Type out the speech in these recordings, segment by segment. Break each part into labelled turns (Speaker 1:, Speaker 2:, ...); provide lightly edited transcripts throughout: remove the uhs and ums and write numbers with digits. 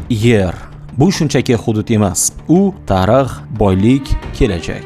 Speaker 1: Yer bu shunchaki hudud emas. U tarix, boylik, kelajak.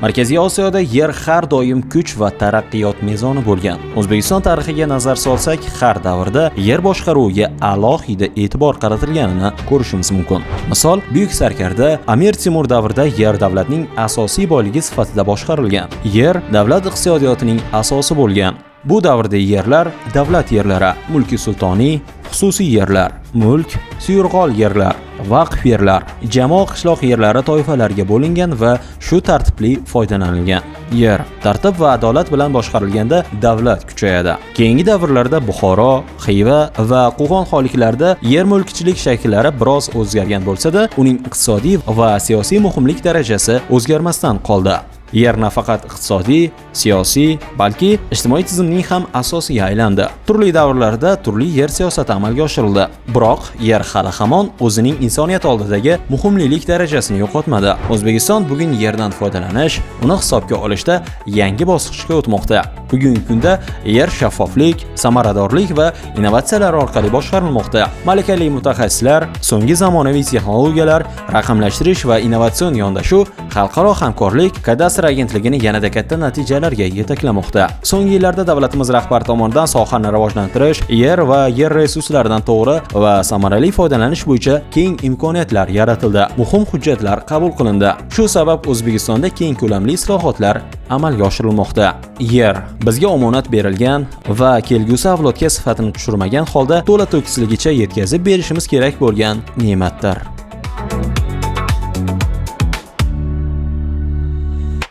Speaker 1: Markaziy Osiyoda yer har doim kuch va taraqqiyot mezoni bo'lgan. O'zbekiston tarixiga nazar solsak, har davrda yer boshqaruviga alohida e'tibor qaratilganini ko'rishimiz mumkin. Misol, buyuk sarkarda Amir Temur davrida yer davlatning asosiy boyligi sifatida boshqarilgan. Yer davlat iqtisodiyotining asosi bo'lgan. Bu davrda yerlar davlat yerlari, mulki sultoniy, xususiy yerlar, mulk, suyurg'ol yerlar, vaqf yerlar, jamoa qishloq yerlari toifalarga bo'lingan va shu tartibli foydalanilgan. Yer tartib va adolat bilan boshqarilganda davlat kuchayadi. Keyingi davrlarda Buxoro, Xiva va Qo'qon xonliklarida yer mulkchilik shakllari biroz o'zgargan bo'lsa-da, uning iqtisodiy va siyosiy muhimlik darajasi o'zgarmasdan qoldi. Yer nafaqat iqtisodiy, siyosiy, balki ijtimoiy tizimning ham asosiga aylandi. Turli davrlarda turli yer siyosati amalga oshirildi. Biroq yer hali hamon o'zining insoniyat oldidagi muhimlilik darajasini yo'qotmadi. O'zbekiston bugun yerdan foydalanish, uni hisobga olishda yangi bosqichga o'tmoqda. Bugungi kunda yer shaffoflik, samaradorlik va innovatsiyalar orqali boshqarilmoqda. Malakali mutaxassislar, so'nggi zamonaviy texnologiyalar, raqamlashtirish va innovatsion yondashuv, xalqaro hamkorlik kadastr agentligini yanada katta natijalarga yetaklamoqda. So'nggi yillarda davlatimiz rahbari tomonidan sohani rivojlantirish, yer va yer resurslaridan to'g'ri va samarali foydalanish bo'yicha keng imkoniyatlar yaratildi. Muhim hujjatlar qabul qilindi. Shu sabab O'zbekistonda keng ko'lamli islohotlar amalga oshirilmoqda. Yer bizga omonat berilgan va kelgusi avlodga sifatini tushirmagan holda to'la to'kisligicha yetkazib berishimiz kerak bo'lgan ne'matdir.